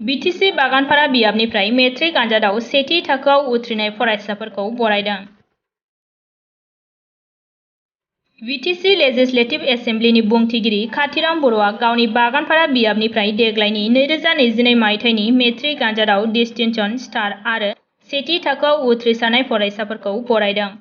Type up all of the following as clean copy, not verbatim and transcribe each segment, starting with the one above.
BTC Baganpara बियाबनिफ्राय matric आनजादाव सेथि थाखोआव उथ्रिनाय फरायसाफोरखौ बरायदों। बिटिसि लेजिस्लेटिभ एसेमब्लिनि बुंथिगिरि काथिराम बर'आ गावनि बागानपारा बियाबनिफ्राय देग्लायनि 2022 मायथाइनि मेट्रिक आनजादाव डिस्टिंशन स्टार आरो सेथि थाखोआव उथ्रिसारनाय फरायसाफोरखौ बरायदों।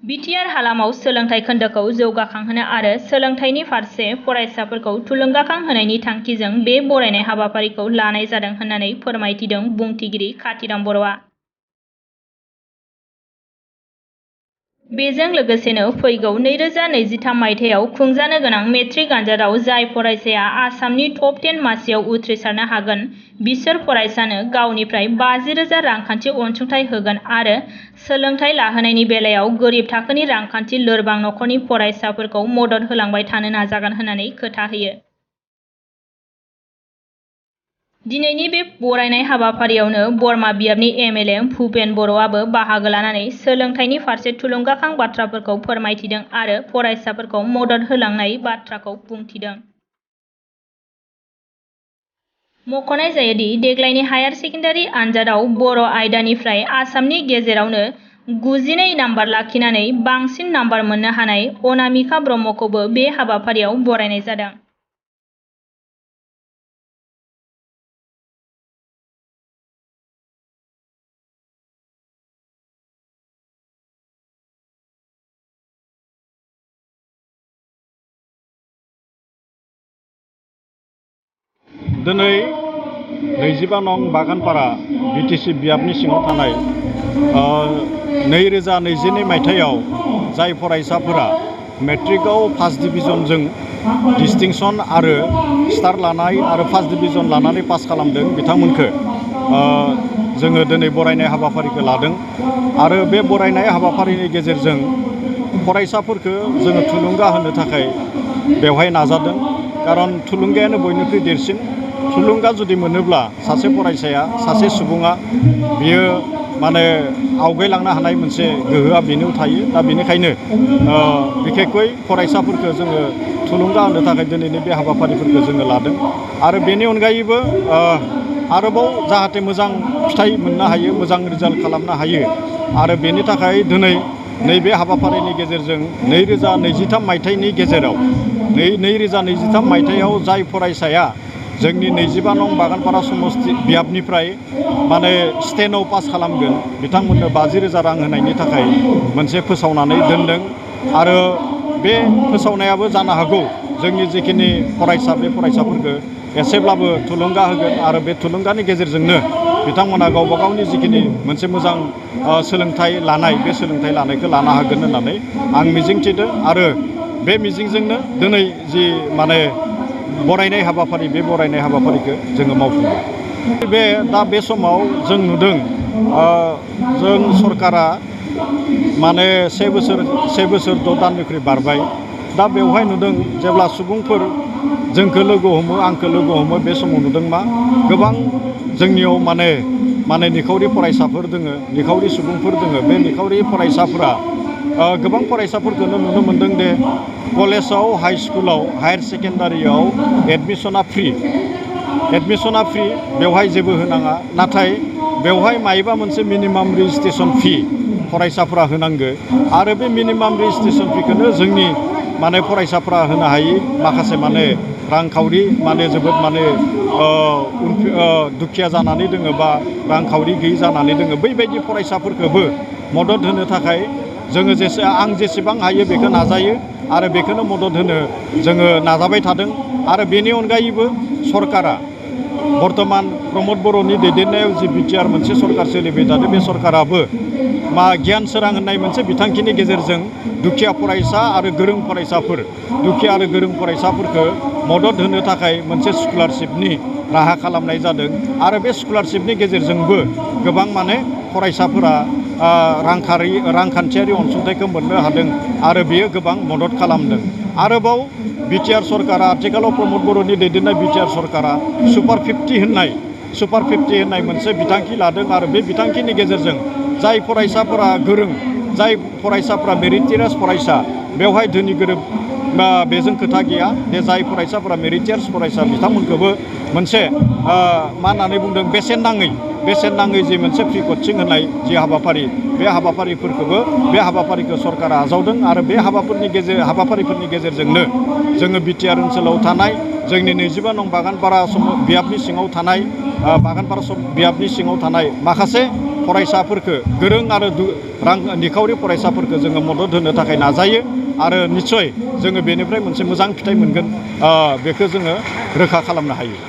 बिटिआर हालामाव सोलोंथाइ खोन्दोखौ जौगाखांहोनो आरो सोलोंथाइनि फारसे फरायसाफोरखौ थुलुंगाखां होनायनि थांखिजों बे बरायनाय हाबाफारिखौ लानाय जादों होननानै फोरमायथिदों बुंथिगिरि काथिराम बर'आ। बेजों लोगोसेनो फैगौ 2023 मायथाइयाव खुंजानो गोनां मेट्रिक आनजादाव जाय फरायसाया आसामनि टप 10 मासियाव उथ्रिसारनो हागोन बिसोर फरायसानो गावनिफ्राय 50,000 रांखान्थि अनसुंथाइ होगोन आरो सोलोंथाइ लाहोनायनि बेलायाव गोरिब थाखोनि रांखान्थि लोरबां नखरनि फरायसाफोरखौ मदद होलांबाय थानो नाजागोन होननानै खोथा होयो। दिनैनि बे बरायनाय हाबाफारियावनो बरमा बियाबनि एमएलए भुपेन बर'आबो बाहागो लानानै सोलोंथाइनि फारसे थुलुंगाखां बाथ्राफोरखौ फोरमायथिदों आरो फरायसाफोरखौ मदद होलांनाय बाथ्राखौ बुंथिदों। मख'नाय जायोदि देग्लायनि हायार सेकेन्डारि आनजादाव बर' आयदानिफ्राय आसामनि गेजेरावनो 92 नाम्बार लाखिनानै बांसिन नाम्बार मोननो हानाय अनामिका ब्रह्मखौबो बे हाबाफारियाव बरायनाय जादों। दिनै 25 नं बागानपारा बिटिसि बियाबनि सिङाव थानाय 2022 मायथाइयाव जाय फरायसाफोरा मेट्रिकआव फार्स्ट डिभिजनजों डिस्टिंशन आरो स्टार लानाय आरो फार्स्ट डिभिजन लानानै पास खालामदों बिथांमोनखौ जोङो दिनै बरायनाय हाबाफारिखौ लादों आरो बे बरायनाय हाबाफारिनि गेजेरजों फरायसाफोरखौ जोङो थुलुंगा होनो थाखाय बेवहाय नाजादों। खारन थुलुंगायानो बयनिख्रुइ देरसिन। थुलुंगा जुदि मोनोब्ला सासे फरायसाया सासे सुबुङा बियो माने आवगायलांनो हानाय मोनसे गोहोआ बेनाव थायो। दा बेनिखायनो बिखेखै फरायसाफोरखौ जोङो थुलुंगा होनो थाखाय दिनैनि बे हाबाफारिफोरखौ जोङो लादों आरो बेनि अनगायैबो आरोबाव जाहाथे मोजां फिथाइ मोननो हायो, मोजां रिजाल्ट खालामनो हायो आरो बेनि थाखाय दिनै नैबे हाबाफारिनि गेजेरजों 2023 मायथाइनि गेजेराव 2023 मायथाइयाव जाय फरायसाया जोंनि 25 नं बागानपारा समस्ति बियाबनिफ्राय माने स्टेनआव पास खालामगोन बिथांमोननो 50,000 रां होनायनि थाखाय मोनसे फोसावनानै दोनदों आरो बे फोसावनायाबो जानो हागौ जोंनि जिखिनि फरायसा बे फरायसाफोरखौ एसेब्लाबो थुलुंगा होगोन आरो बे थुलुंगानि गेजेरजोंनो बिथांमोना गावबा गावनि जिखिनि मोनसे मोजां सोलोंथाइ लानाय बे सोलोंथाइ लानायखौ लानो हागोन होननानै आं मिजिंथिदों आरो बे मिजिंजोंनो दिनै जि माने बरायनाय हाबाफारि बे बरायनाय हाबाफारिखौ जोङो मावफुंदों। दा बे समाव जों नुदों जों सरकारा माने 1 बोसोर 6 दाननिख्रुइ बारबाय। दा बेवहाय नुदों जेब्ला सुबुंफोर जोंखौ लोगो हमो आंखौ लोगो हमो बे समाव नुदों मा गोबां जोंनियाव माने निखावरि फरायसाफोर दोङो, निखावरि सुबुंफोर दोङो। बे निखावरि फरायसाफोरा गोबां फरायसाफोरखौनो नुनो मोनदों दे कलेजाव हाइ स्कुलाव हायार सेकेन्डारियाव एडमिसना फ्रि बेवहाय जेबो होनाङा। नाथाय बेवहाय मायबा मोनसे मिनिमाम रेजिस्ट्रेसन फी फरायसाफोरा होनांगो आरो बे मिनिमाम रेजिस्ट्रेसन फीखौनो जोंनि माने फरायसाफोरा होनो हायि माखासे माने रांखावरि माने जोबोद माने दुखिया जानानै दोङो बा रांखावरि गैयि जानानै दोङो। बैबायदि फरायसाफोरखौबो मदद होनो थाखाय जोङो आं जेसेबां हायो बेखौ नाजायो आरो बेखौनो मदद होनो जोङो नाजाबाय थादों आरो बेनि अनगायैबो सरकारा बर्तमान प्रमद बर'नि दैदेननायाव जि बिटिआर मोनसे सरकार सोलिबाय थादों बे सरकाराबो गियान सोरां होननाय मोनसे बिथांखिनि गेजेरजों दुखिया फरायसा आरो गोरों फरायसाफोर दुखिया आरो गोरों फरायसाफोरखौ मदद होनो थाखाय मोनसे स्कलारशिपनि राहा खालामनाय जादों आरो बे स्कलारशिपनि गेजेरजोंबो गोबां माने फरायसाफोरा रांखान्थियारि अनसुंथाइखौ मोननो हादों आरो बेयो गोबां मदद खालामदों। आरोबाव बिटिआर सरकारा आथिखालाव प्रमद बर'नि दैदेननाय बिटिआर सरकारा सुपार 50 होननाय मोनसे बिथांखि लादों आरो बे बिथांखिनि गेजेरजों जाय फरायसाफोरा गोरों, जाय फरायसाफोरा मेरिटरियास फरायसा बेवहाय धोनि गोरिब बेजों खोथा गैया जे जाय फरायसाफोरा मेरिटियार्स फरायसा बिथांमोनखौबो मोनसे मा होननानै बुंदों बेसेन नाङै जि मोनसे फ्रि कचिं होनाय जि हाबाफारि बे हाबाफारिखौ सरकारा आजावदों आरो बे हाबाफारिफोरनि गेजेरजोंनो जोङो बिटिआर ओनसोलाव थानाय जोंनि 22 नं बागानपारा बियाबनि सिङाव थानाय माखासे फरायसाफोरखौ गोरों आरो निखावरि फरायसाफोरखौ जोङो मदद होनो थाखाय नाजायो आरो निस्सय जोङो बेनिफ्राय मोनसे मोजां फिथाइ मोनगोन बेखौ जोङो रोखा खालामनो हायो।